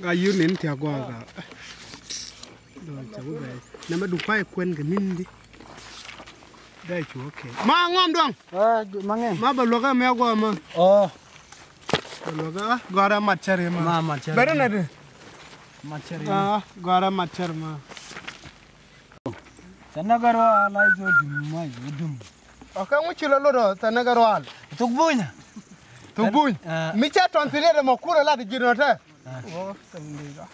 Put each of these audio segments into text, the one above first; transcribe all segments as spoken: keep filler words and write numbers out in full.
Ka yur nin tia gua ka. Dɔn ca bu bɛ. Nɛmɛ du kuay kuɛn kɛ min di. Dai cu, okay. Ma ŋɔm duaŋ. Ah, ma ŋɛn. Ma bɛ luɔkä mɛ gua ma. Oh. Bɛ luɔkä, ah, gɔrɛ mat cɛri ma. Ma mat cɛri. Bɛ ri na di. Mat cɛri. Ah, gɔrɛ mat cɛri ma. Thanɛ gɛ rual a i̱ dum, ma i̱ dum. Ɔ, kä ŋu ci lɔ lot ɔ thanɛ gɛ rual. Thok buny. Thok buny. Ah. Mi cɛ tɔn thilɛ dɛ mɔ kurɛ lat ji̱ nɔ tɛ. Ah.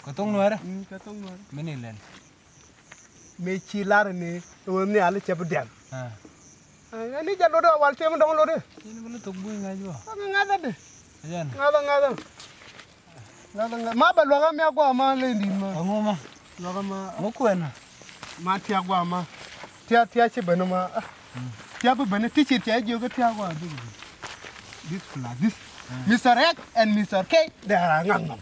Kɛ thok nuɛrɛ. Mm, kɛ thok nuɛrɛ. Mi ni lɛl. Mi ci lar ni wä ni al cɛ bi dɛm. Ah. Ɛ ni jɛ lot ɔ wal tëë mi dɔŋ lot. Ni bi ni thok buny ŋa̱c bɔ. Ŋa̱c ŋa̱c. Ŋa̱c ŋa̱c. Ŋa̱th ŋa̱th. Ma bɛ luɔkä mi a gua ma ley di̱t ma. Ɛŋu ma? Luɔkä ma. Ŋu kuɛn a? Ma tia gua ma. Tia, tia ci ben ma. Tia bi ben ti ci tia jiök tia gua. This plus this. Mister X and Mister K, they are ŋaŋ ŋaŋ.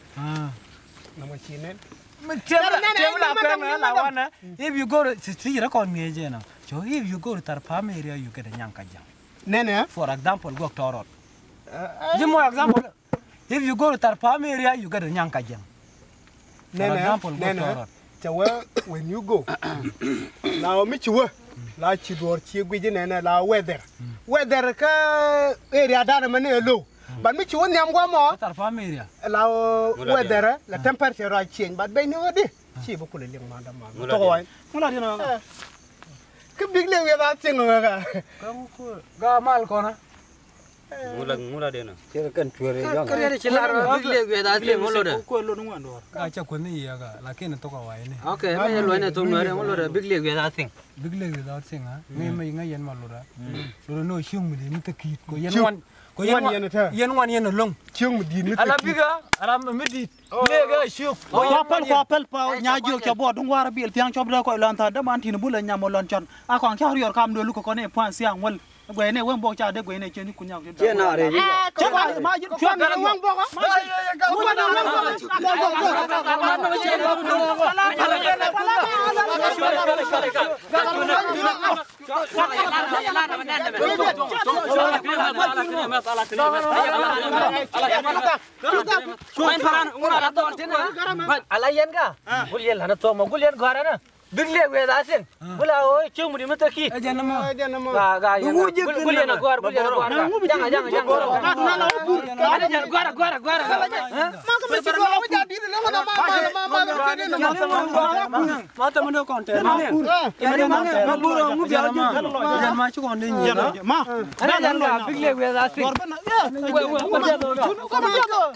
Nɔmɔ ci nɛn. Mi tiɛm la, tiɛm la kuɛn la wanɛ. If you go to, ti, ti record mi jɛ na. So if you go to Tharpam area, you get a Nyaŋ Kajaŋ. Nɛnɛ. For example, guɔk tɔrɔt. Ji̱ mɔ example. If you go to Tharpam area, you get a Nyaŋ Kajaŋ. For example, go to Torot. Cɛ wee, when you go, la wä mi ci wä, la ci duɔ̱ɔ̱r ci guic inɛnɛ la weather. Weather kä area danɛ mɛ ni ɛ low. But mi ci wä nhiam guɔ mɔ. Tharpam area. La weather, la temperature a change. But ben ni wä di. Ci bä kulɛ liŋ ma dam ma. Tɔk wai. Ŋu la di na. Kä big lɛ wiɛ ba thiŋ wä ka. Kä ŋu ku ga mal kɔna. Ŋula, ŋula dee nɔ. Cɛ kɛn cuɛr yɛ jɔŋ. Kä riɛt ci lar big lake without thing ŋu lodɛ. Ka cɛ kueth ni yɛ ka, lakin thok a wai ni. Okay, mɛ yɛ luɔc ni thok nuɛr ŋu lodɛ big lake without thing. Big lake without thing, ha? Ŋäc mɛ ŋäc yɛn ma lodɛ. Lodɛ ni ɣöö cieŋ mi di̱i̱t mi thek ki̱i̱t. Ko yɛn ŋuan, ko yɛn ŋuan, yɛn ŋuan yɛn ɛlɔ̱ŋ. Cieŋ mi di̱i̱t mi thek ki̱i̱t. Ala bigä, ala mi di̱i̱t. Lek ɛ ciök. Kua päl, kua päl pa nya jiök cɛ buɔt duŋ war biɛl thiaŋ cɔp dee kɔc lɔn tha̱a̱n dee man ti̱n bulɛ nyam ɔ lɔn cɔn. A kɔaŋ ca riɔr kam duel kɛ kɔn i̱ pua̱a̱n thiaŋ wäl. Guɛy ni wen buɔk ca dee guɛy ni cien i̱ kun nyak. Ciɛ na rɛy i̱. Cɛ kua ma ji̱ cuan ni wen buɔk. Ala yɛn ka. Gul yɛn lanɛ thok mɔ, gul yɛn gɔ̱a̱r ɛnɛ. Big lake without thing. Gul a ɣöö cieŋ mi di̱i̱t mi thek ki̱i̱t. Ɛ jɛn ɛmɔ. Ga, ga, yɛn. Gul yɛn a gɔ̱a̱r, gul yɛn a gɔ̱a̱r. Jaŋa, jaŋa, jaŋa. Gɔ̱a̱r, gɔ̱a̱r, gɔ̱a̱r. Ma kä mi ci gɔ̱a̱r wä ja di̱i̱t ni ŋun a ma, ma, ma, ma. Ma tämɛ ni kɔn tɛr ni. Ma kur. Ɛ, ma bur ɔ ŋu bia ji̱. Jɛn ma ci kɔn di nyi. Ma. Ɛn a jɛn ka big lake without thing. Wɛ, wɛ, wɛ.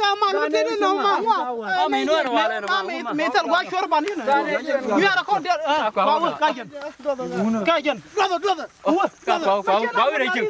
Ka ma lu tini nɔ ma. Ma mi nɔ wale nɔ ma. Mi thil gua cuɔr ban ni. Mi ara kɔn der. Ka jɛn. Ka jɛn. Brother, brother. Ka, ka, ka, ka wä rɛ jiŋ.